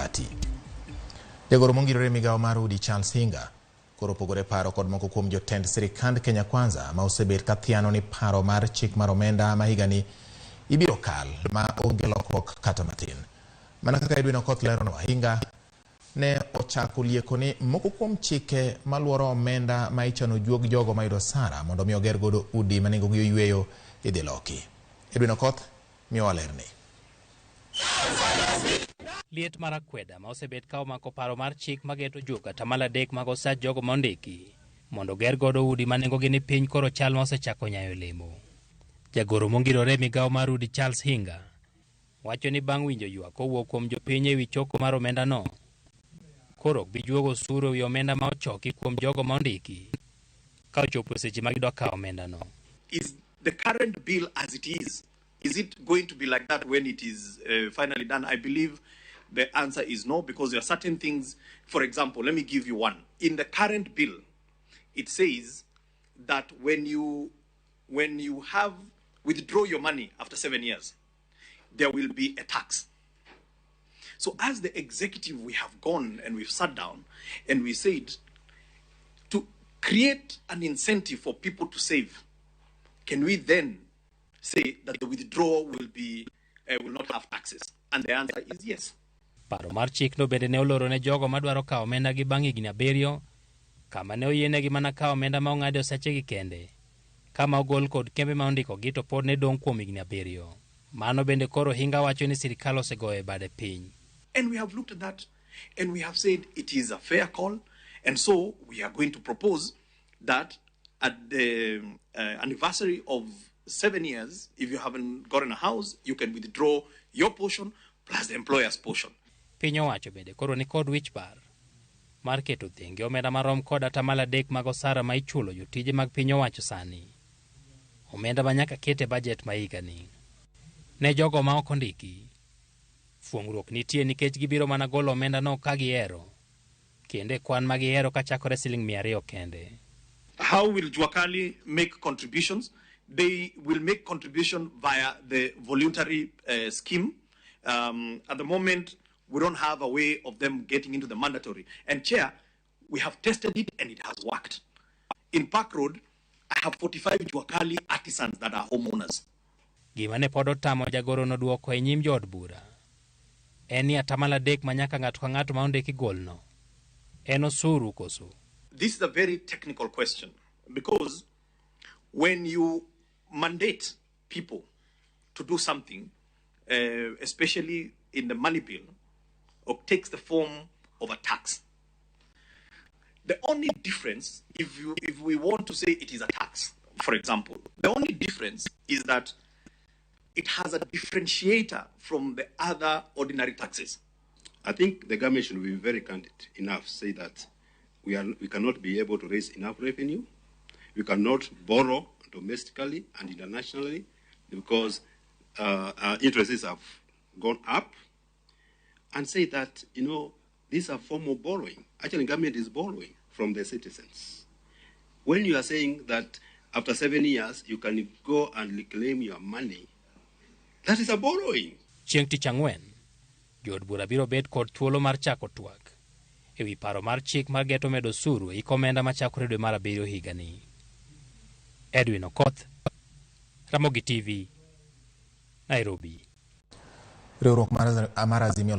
mabati. Jagoro mongirore e migawo mar udi Charles Hinga koro opogore paro kod moko kuom jotend sirikand Kenya Kwanza ma osebet ka thiano ni paro mar chik mar omenda ma higani ibiro kal ma onge lokruok kata matin. Mana kaka Edwin Okoth leronwa, Hinga ne ochako lieko ni moko kuom chike maluoro omenda ma ichano juog jogo mayudo osara mondo mi oger godo udi ma nengogi oyweyo idhi loki. Edwin Okoth miyowa lerni. Liet mar akweda ma osebet ka omako paro mar chik mageto juok atamalo 3 mag osach jogo ma ondiki mondo oger godo udi ma nengogi ni piny koro chal ma osechako nyayo lemo. Jagoro mongirore e migawo mar udi Charles Hinga wacho ni bang' winjo ywak kowuok kuom jopiny ewi choko mar omendano, koro ok bi juogo osuru ewi omenda ma ochoki kuom jogo ma ondiki ka ochopo seche ma gidwa kawo omendano. Is the current bill as it is, is it going to be like that when it is finally done? I believe the answer is no, because there are certain things. For example, let me give you one. In the current bill, it says that when you have withdraw your money after 7 years, there will be a tax. So as the executive, we have gone and we've sat down and we said to create an incentive for people to save, can we then say that the withdrawal will not have taxes? And the answer is yes. Paro mar chikno bende ne oloro ne jogo madwaro kawo omenda gi bang' higni 7 kama ne oyienegi mana kawo omenda ma ong'adi osachegi kende kama ogol kod kembe ma ondikogi to pod ne dong' kuom higni 7. Mano bende koro Hinga wacho ni sirikal osegoyo e bade piny. And we have looked at that and we have said it is a fair call. And so we are going to propose that at the anniversary of 7 years, if you haven't gotten a house, you can withdraw your portion plus the employer's portion. Piny owacho bende koro ni kod wich bar mar keto thenge omenda marom kod atamalo 3 mag osara ma ichulo jotije mag piny owacho sani. Omenda ma nyaka ket e bajet ma higani. Ne jogo ma ok ondiki, fuong'ruok nitie nikech gibiro mana golo omenda no ka gihero, kendo e kwan ma gihero kachakore siling 200 kende. How will Juakali make contributions? They will make contribution via the voluntary scheme. At the moment, we don't have a way of them getting into the mandatory. And Chair, we have tested it and it has worked. In Park Road, I have 45 Juakali artisans that are homeowners. Gima ne pod otamo jagoro no duoko e nyim jood bura en ni atamalo 3 ma nyaka ng'ato ka ng'ato ma ondiki golno en osuru koso. This is a very technical question because when you mandate people to do something, especially in the money bill, or takes the form of a tax. The only difference, if we want to say it is a tax, for example, the only difference is that it has a differentiator from the other ordinary taxes. I think the government should be very candid enough to say that we cannot be able to raise enough revenue. We cannot borrow domestically and internationally because interest rates have gone up. And say that these are form of borrowing. Actually, government is borrowing from the citizens. When you are saying that after 7 years you can go and reclaim your money, that is a borrowing. Chieng' tich ang'wen, jood bura biro bet kod thuolo mar chako twak ewi paro mar chik mar geto medo osuru e hik omenda machakore dwe mar abiriyo higani. Edwin Okoth, Ramogi TV, Nairobi. Riwruok mar Azimio la